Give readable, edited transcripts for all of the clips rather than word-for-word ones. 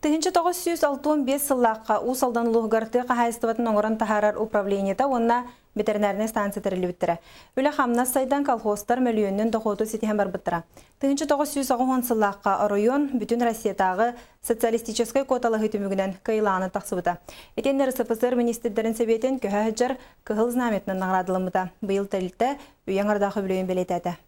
1965 сыллаахха Уус Алдан улууһугар тыа хаһаайыстыбатын оҥорон таһаарар управлениета уонна ветеринарнай станция тэриллибиттэрэ. Үлэ-хамнас сайдан колхозтар мөлүйүөнүнэн дохуоту ситиһэн барбыттара. 1980 сыллаахха оройуон бүтүн Россиятааҕы социалистическай куоталаһыы түмүгүнэн кыайыылааҕынан тахсыбыта. Итиэннэ РСФСР министрдэрин сэбиэтин көһө сылдьар Кыһыл Знамятынан наҕараадалαμмыта. Быйыл тэрилтэ үйэ аҥардаах үбүлүөйүн бэлиэтээтэ.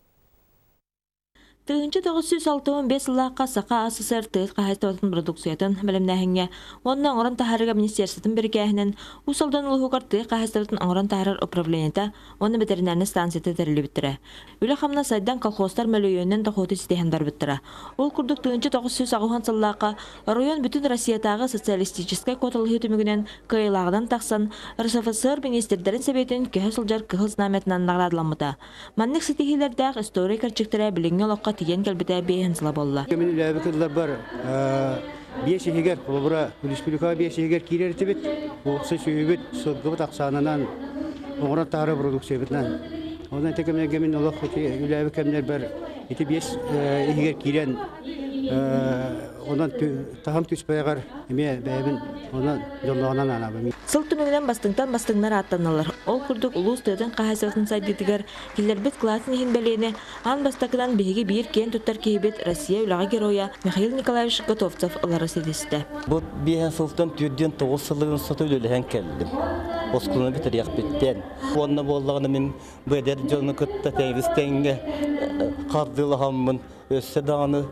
1965 сыллаахха Саха АССР тыа хаһаайыстыбатын бородууксуйатын бэлэмнээһиҥҥэ уонна оҥорон таһаарыыга министерствотын бирикээһинэн Уус Алдан улууһугар тыа хаһаайыстыбатын оҥорон таһаарар управлениета уонна бэтэринээрнэй станцията тэриллибиттэрэ. Үлэ-хамнас сайдан колхозтар мөлүйүөнүнэн дохуоту ситиһэн барбыттара. Ол курдук 1980 сыллаахха оройуон бүтүн Россиятааҕы социалистическай куоталаһыы түмүгүнэн кыайыылааҕынан тахсан РСФСР министрдэрин сэбиэтин көһө сылдьар Кыһыл Знамятынан наҕараадаламмыта. Маннык ситиһиилэрдээх история кэрчиктэрэ билиҥҥи олоххо тиийэн кэлбитэ биэһин сыла буолла. Мин үлээбит ылларбар биэс иһигэр, холобура, республикаҕа биэс иһигэр киирэр этибит. Уопсай сүөһүбүт, сылгыбыт ахсаанынан, оҥорон таһаарар продукциябытынан. Онон ити кэмнэргэ мин олох ити үлээбит кэмнэрбэр ити биэс иһигэр киирэн онон таһым түспэҕэр эмиэ бэйэбин онон дьоллоҕунан анаабын. Сыл түмүгүнэн бастыҥтан бастыҥнар ааттаналлар. Ол курдук улуус тыатын хаһаайыстыбатын сайдыытыгар киллэрбит кылаатын иһин бэлиэни аан бастакынан биһиги биир киэн туттар киһибит Россия үлэҕэ геройа Михаил Николаевич Готовцев ылары ситистэ. Бу биэһэн сылтан түрдүөн тоҕус сылын сото үлэлэһэн кэллим. Оскуоланы бүтэриэхпиттэн. Уонна буоллаҕына мин бу эдэр дьону кытта тэҥис тэҥҥэ хардыылаһаммын өссө даҕаны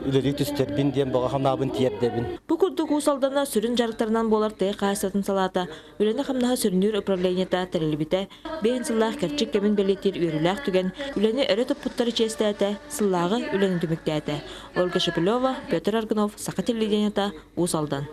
үлэлии түстэрбин диэн баҕа санаабын тиэрдэбин. Бу курдук Уус Алдана сүрүн дьарыктарынан буолар тыа хаһаайыстыбатын салаата үлэни-хамнаһы сүрүннүүр управлениета тэриллибитэ биэһин сыллаах кэрчик кэмин бэлиэтиир үөрүүлээх түгэн үлэни өрө туппуттары чиэстээтэ, сыллааҕы үлэни түмүктээтэ. Ольга Шепелева, Петр Аргунов, Саха телевидениета, Уус Алдан.